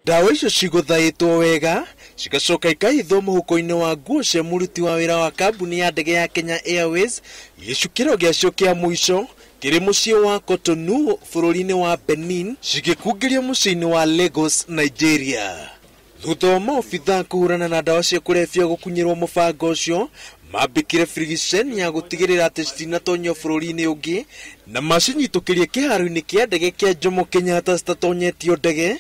Ndawa icio cigũthaĩtwo wega cigacoka ikahithwo mũhuko-inĩ wa nguo cia mũruti wa wĩra wa kambuni ya ndege ya Kenya Airways. Gĩcukĩro gĩacio kĩa mũico kĩrĩ mũciĩ wa Cotonou bũrũri-inĩ wa Benin, cigĩkungĩrio mũciĩ-inĩ wa Lagos, Nigeria. Thutha wa maobithaa kũhũrana na ndawa cia kũrebia gũkunyĩrwo mũbango ũcio, mambĩkire birigiceni ya gũtigĩrĩra atĩ citinatonyio bũrũri-inĩ ũngĩ na macinyitũkĩrie kĩharo-inĩ kĩa ndege kĩa Jomo Kenyatta citatonyetio ndege.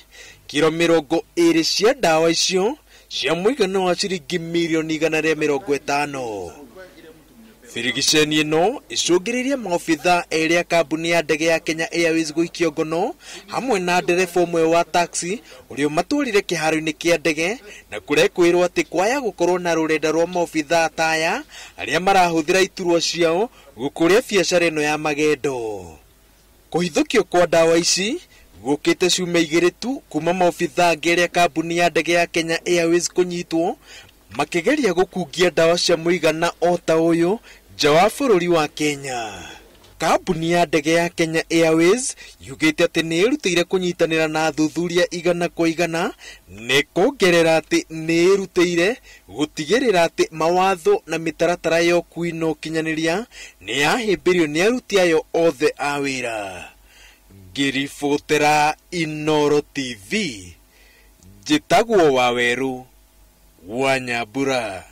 Kiro 20 cia ndawa icio cia mũigana wa ciringi mirioni 150. Birigiceni ĩno icũngĩrĩirie maobithaa erĩ a kambuni ya ndege ya Kenya Airways gũikio ngono hamwe na ndereba ũmwe wa taxi ũrĩa ũmatwarire kĩharo-inĩ kĩa ndege, na kũrekwĩrwo atĩ kwaya gũkorwo na rũrenda rwa maobithaa ta aya arĩa marahũthĩra iturwa ciao gũkũria biacara ĩno ya magendo. Kũhithũkio kwa ndawa ici gũkĩte ciumia 2 tu kuma maobithaa angĩ arĩa kambuni ya ndege ya Kenya Airways kũnyitwo makĩgeria gũkungia ndawa cia mũigana o ta ũyũ nja wa bũrũri wa Kenya. Kambuni ya ndege ya Kenya Airways yugĩte atĩ nĩ ĩrutĩire kũnyitanĩra na athuthuria 100% nĩ kuongerera atĩ nĩ ĩrutĩire gũtigĩrĩra atĩ mawatho na mĩtaratara ya ũkui na ũkinyanĩria nĩ yahĩmbĩrio nĩ aruti ayo othe a wĩra. Ngĩribotera Inooro TV, njĩtagwo Wawerũ wa Nyambura.